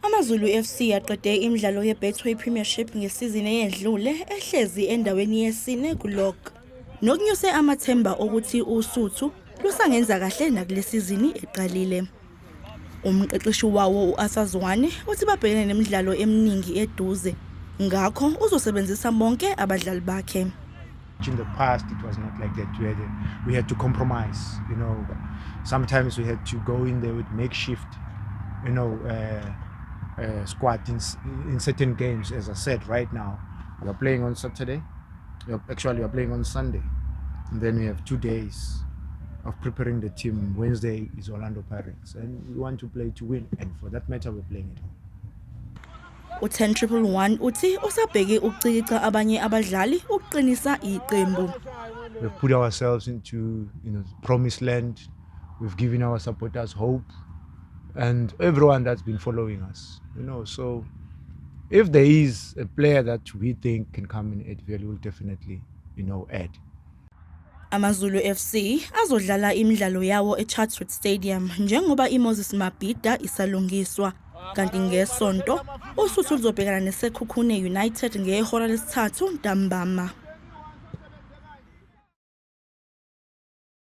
AmaZulu FC aqede imidlalo yeBetway Premiership ngesizini eyedlule ehlezi endaweni yesine kulog. Nokunyuse amathemba okuthi uSuthu lusangenza kahle nakule sizini eqalile. Umqeqeshi wawo u-Arthur Zwane uthi babhekene nemidlalo eminingi eduze, ngakho uzosebenzisa bonke abadlali bakhe. In the past, it was not like that. We had to compromise. Sometimes we had to go in there with makeshift squad in certain games. As I said, right now, we are playing on Saturday. Actually, we are playing on Sunday. And then we have 2 days of preparing the team. Wednesday is Orlando Pirates. And we want to play to win. And for that matter, we're playing at home. U-10 triple 1 uthi usabheke ukucikica abanye abadlali ukuqinisa iqembu. We've put ourselves into promised land. We've given our supporters hope and everyone that's been following us. So if there is a player that we think can come and add value, we'll definitely add. AmaZulu FC azodlala imidlalo yawo eChatsworth Stadium njengoba iMoses Mabhida isalungiswa. Kanti ngesonto uSuthu luzobhekana neSekhukhune United ngehora lesithathu ntambama.